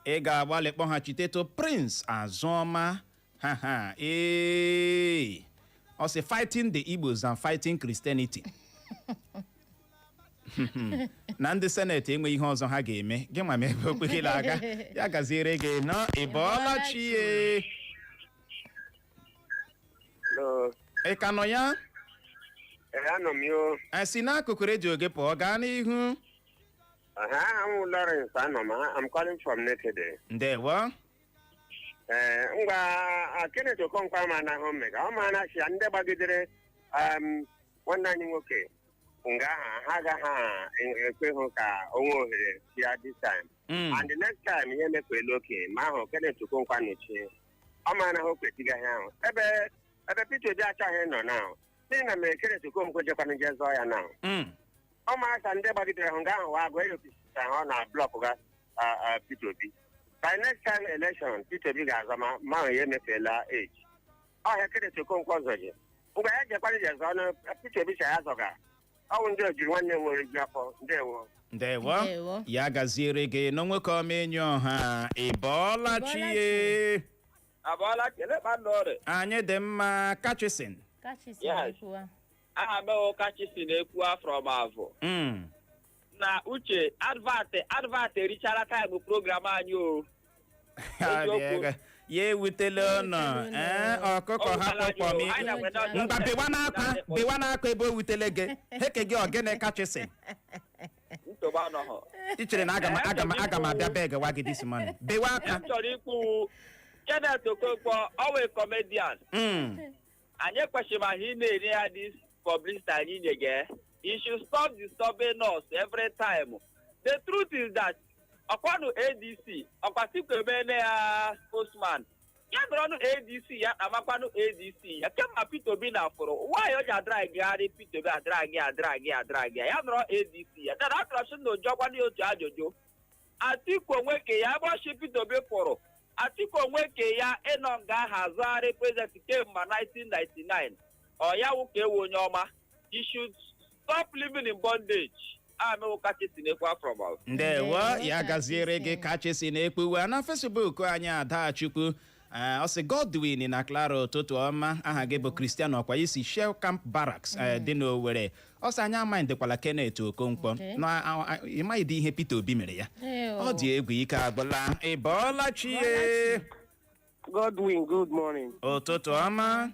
Ị ga-agbalị kpọghachiteto Prince Azụọma. Ha ha, ee, ọ sị fighting the Igbos and fighting Christianity, na ndị seneti enweghị ihe ọzọ ha ga-eme. Gị ma m ebe okpegela aga. Ya gaziere gị nọ. Ị bọọla chi ye? Hello. Ị ka nọ ya? Ee, anọ m yo. Si n'akụkụ redio gị pụọ, gaa n'ihu. Aha m wụ Lawrence, anọ m. I'm calling from Nekede. Ndewo. Ee, ngwa, Kenneth Okonkwo ama anahụ mmega. Ọ maara si ya ndị gbagidere nwanne anyị nwoke nga aha ha agaghị ekwe hụ ka o nwee ohere ya this time. And the next time ihe mekwela oke ma ahụ Kenneth Okonkwo anọchie. Ọ maara ha okwetigaghị ahụ. Ebe Peter Obi achọghị ịnọ na n'ihi na mere Kenneth Okonkwo jekwana je zọọ ya na ọ mara ka ndị gbagidere hụ nga ahụ wa agụ eyopụta ha na block ga Peter Obi. By next time election, Peter Obi ga-azọ ma ahụ ya emefeela age ọhịa. Kenneth Okonkwo zọji ngwa ya jekwana je zọọ na Peter Obi cha ya zọga. Ọ bụ ndị ojiri nwanne m nwere ji afọ. Ndewo. Ndewo. Ndewo. Ya gaziere gị nọ, nwoke ọma, enyi ọha. Ị bọọla chi ye? Abọọla, kelekpa nọrị. Anyị dị mma, kachisin. Kachisi. Yes. Ekwuwa. Aha m bụ Kachisi na-ekwu from Avụ. Na Uche, advert erichara time program anyị o. Eziokwu. Ya ewutela ụnọ. Ewutela ụnọ. Ee, ọkụkọ O hapụ wutela kpọm. anyị o. Anyị na-enwe Ngwa, bewa n'akwa, bewa n'akwa ebe o wutele gị. Heke gị ogene, kachisin. Nsogbu anọghọ. I chere na aga m abịa beg wa gị this morning? Bewa akwa. M chọrọ ikwu, Kenneth Okonkwo ọ wee comedian. Anyị ekwesịrị ma ị na-eri ya this publicity anyị nye gị. He should stop disturbing us every time. The truth is that ọkwanụ ADC ọkwa Atiku emene ya spokesman ya nọrọnụ ADC ya amakwanụ ADC ya kemgbe Peter Obi na fụrụ nwaanyị o ji adragịgharị Peter Obi, adragị, adragị, adragị ya nọrọ ADC ya dara atọrọsị na ojọkwanụ ya otu ajụjụ. Atiku onwe ke ya ebe ọchị Peter Obi pụrụ, Atiku onwe ke ya ịnọ nga aha azụgharị president kemgbe 1999, ọ ya wụ ka ewu onye ọma. He should stop living in bondage. Amewo kachi si n'ekwu from us. Ndewo. Ndewo, Ya gaziere gị. Kachisi na-ekpuwe na Facebook anyị. Adachukwu, ọ sị Godwin na Clara, ụtụtụ ọma. Aha gị bụ Christian ọkwa isi Shell Camp Barracks dị n'Owerri. Ọ sị anyị amaghịdịkwala Kenneth Okonkwo na ịmaghịdị ihe Peter Obi mere ya. Ew. Ọ dị egwu, ike agwụla. Ị bọọla chi ye? Godwin, good morning. Ụtụtụ ọma.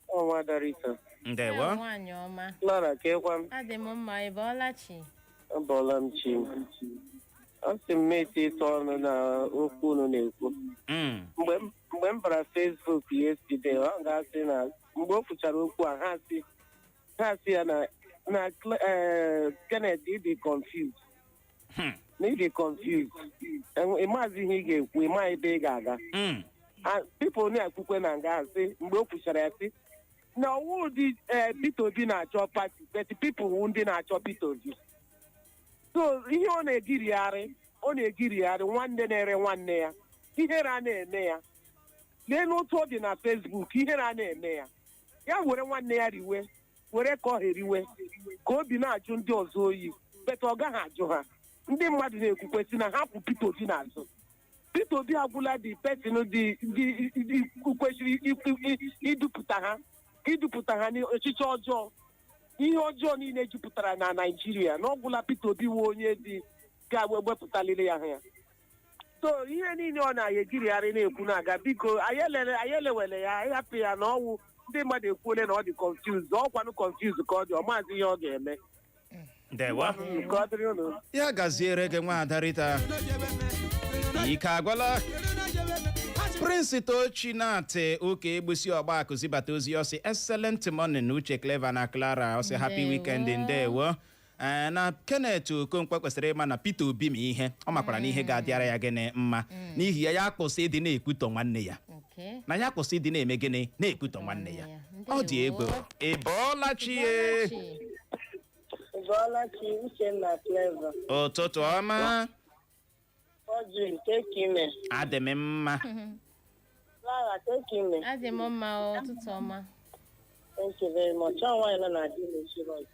Ọnwa Darita. Ndewo. Nwaanyị ọma. Clara, kekwa m. Adị m mma, ị bọọla chi? Abọọla m chi. Ọ sị m meti ịtụ ọnụ na okwu unu na-ekwu. Mgbe m bara Facebook yesterday, ọ ga-asị na mgbe o kwuchara okwu a, ha sị ya na Kenneth ịdị confused. Na ị dị confused. Ị maazị ihe ị ga-ekwu, ị maghị ebe ị ga-aga. People na-ekwukwe na nga ahụ sị, mgbe o kwuchara ya, sị na ọwụ dị Peter Obi na-achọ party, but people wụ ndị na-achọ Peter Obi. So ihe ọ na-egirigharị, ọ na-egirigharị nwanne na-ere nwanne ya. Ihere a na-eme ya. Lee n'otu ọ dị na Facebook, ihere a na-eme ya. Ya were nwanne ya riwe, were ka ọ heriwe, ka obi na-ajụ ndị ọzọ oyi, but ọ gaghị ajụ ha. Ndị mmadụ na-ekwukwe sị na hapụ Peter Obi n'azụ. Peter Obi agwụla the person dị dị kwesịrị idupụta ha n'ọchịchị ọjọọ, ihe ọjọọ niile jupụtara na Naịjirịa, na ọgwụla Peter Obi wụ onye dị ga-ewepụtaliri ya ha ya. So ihe niile ọ na-egirigharị na-ekwu na-aga, biko, anyị elele, anyị elewele ya, anyị hapụ ya na ọwụ ndị mmadụ ekwuole na ọ dị confused. Ọkwanụ confused ka ọ dị, ọ maazị ihe ọ ga-eme. Ndewo. Ka ọ dịrị unu. Ya gaziere gị, nwaada Rita. Ike agwala. Prince Tochi na-atị ụka egbusi ọgba akụzibata ozi, ọsị excellent morning, Uche, Clever na Clara, ọsị happy Ndewo. weekend. Ndewo. Ee, na Kenneth Okonkwo kwesịrị ịma na Peter Obi ma ihe ọ makwara na ihe ga-adịara ya gịnị mma. N'ihi ya, ya kwụsị ịdị na-ekwutọ nwanne ya. Na ya kwụsị ịdị na-eme gịnị? Na-ekwutọ nwanne ya. Ọ dị egwu. Ị bọọla chi ye? Bọọla chi, Uchenna, Clever. Ụtụtụ ọma. Ọjị, take ime. Adị m mma. Clara, take ime. Adị m mma o, ụtụtụ ọma. Thank you very much. Ọ nwaanyị nọ na di na-echiri ọzọ.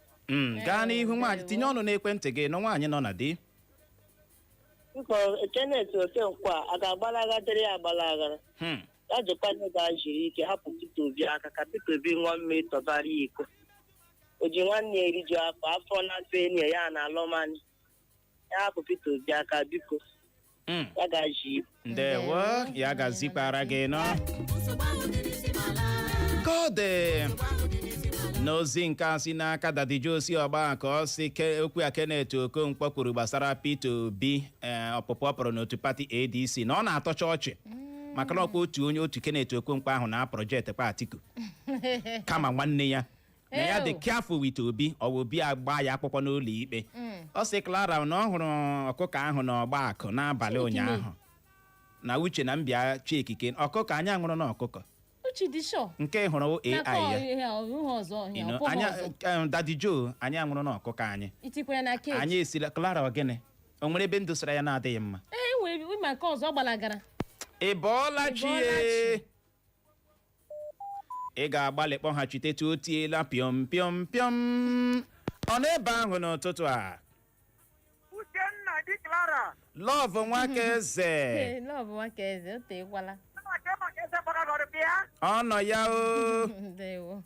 Gaa n'ihu, nwaanyị, tinye ọnụ n'ekwentị gị nụ, nwaanyị nọ na di. Biko, Kenneth Okonkwo a ga-agbalaga dịrị ya agbalaghara. Ya jikwana ga jiri ike hapụ Peter Obi aka, ka Peter Obi ṅụọ mmiri tọbara ya iko. O ji nwanne ya eriju afọ, afọ na-atụ enyi ya na alọmani. Ya hapụ Peter Obi aka, biko. Ya ga-ji ike. Ndewo, ya gazikwara gị nọ. Ka ọ dị n'ozi nke a si n'aka Daddy Josi ọgba, ka ọ si okwu a Kenneth Okonkwo kwuru gbasara Peter Obi, ọpụpụ ọ pụrụ n'otu pati ADC, na ọ na-atọcha ọchị, maka na ọkwa otu onye otu Kenneth Okonkwo ahụ na project kwa Atiku kama nwanne ya, na ya dị Ew. careful with Obi, ọ bụ Obi agba ya akwụkwọ n'ụlọ ikpe. Ọ sị Clara na ọ hụrụ ọkụkọ ahụ n'ọgba akụ n'abalị Chineke. ụnyaahụ, na Uche na mbịa chi ekike ọkụkọ anyị anwụrụ na ọkụkọ. Uche dị sure. Nke hụrụ N'aka AI ya. ihe ihe ọzọ ihe You know, ọ bụghị anya ọzọ. Daddy Joe, anyị anwụrụ na ọkụkọ anyị. Itikwere na keji. Anyị esila. Clara, ọ gịnị? O nwere ebe ndụ sara ya na-adịghị mma? Ee, nwere ịma nke ọzọ gbalagara. Ị bọọla chi Ị bọọla ye? chi. Ị ga-agbalị kpọghachite o tiela pịọm pịọm pịọm. Ọ n'ebe ahụ n'ụtụtụ a. Uchenna di Clara. Love nwaka eze. Ee, love nwaka eze, o teekwala. Maka eze gbara gọrọ bịa. Ọ nọ ya o. Ndewo.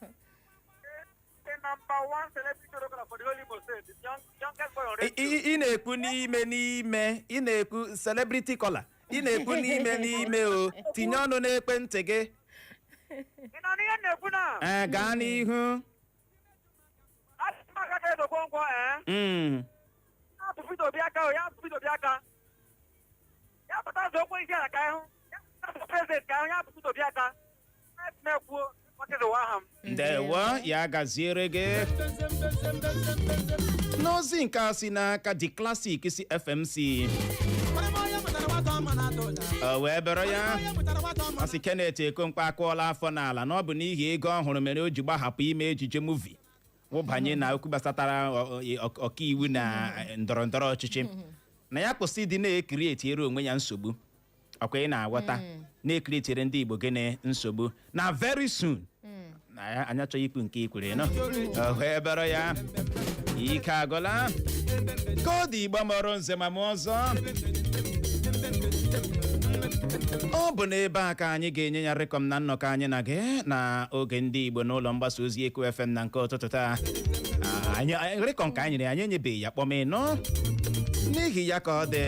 The number one celebrity choreographer for the whole Imo State, the youngest boy on Ị radio. ị na-ekwu n'ime n'ime, ị na-ekwu celebrity caller, ị na-ekwu n'ime n'ime o. Tinye ọnụ n'ekwentị gị. Ị nọ n'ihe m na-ekwu na? Ee, gaa n'ihu. Asị m aka ka Okonkwo, ee. Ya tụ Peter Obi aka o, ya tụ Peter Obi aka. Ya pụta zọọ okwu isi ala ka ịhụ. Ya pụta zọọ president ka ịhụ, ya tụ Peter Obi aka. Ya na-ekwu maka ịzụwa aha m. Ndewo, ya gaziere gị. N'ozi nke a si n'aka The Classic si FMC, o wee bụrụ ya, ọ sị Kenneth Okonkwo akụọla afọ n'ala, na ọ bụ n'ihi ego ọ hụrụ mere o ji gbahapụ ime ejije movie wụbanye na okwu gbasatara ọkaiwu na ndọrọ ndọrọ ọchịchị, na ya kwụsị ịdị na-ekirietiere onwe ya nsogbu. Ọkwa ị na-aghọta, na-ekirietiere ndị Igbo gịnị nsogbu, na very soon na ya anyị achọghị ikwu nke ikwere nọ. O wee bụrụ ya, ike agụla. Ka ọ dị, Igbo mọrọ nze ma mụ ọzọ, ọ bụ n'ebe a ka anyị ga-enye ya rịkọm na nnọkọ anyị na gị na oge ndị Igbo n'ụlọ mgbasa ozi Eko FM na nke ụtụtụ taa. Anyị rịkọm ka anyị nyere ya, anyị enyebeghị ya kpọm ịnọ. N'ihi ya, ka ọ dị,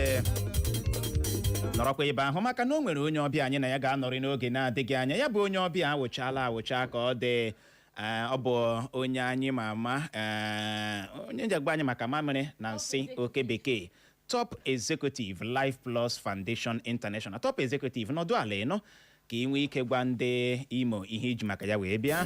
nọrọkwa ebe ahụ, maka na o nwere onye ọbịa anyị na ya ga-anọrị n'oge na-adịghị anya. Ya bụ onye ọbịa awụchala awụcha. Ka ọ dị, ọ bụ onye anyị ma ama, onye njagba anyị maka mamịrị na nsị oke bekee, top executive Life Plus Foundation International, top executive. Nọdụ ala ịnọ ka ị nwee ike gwa ndị Imo ihe iji maka ya wee bịa.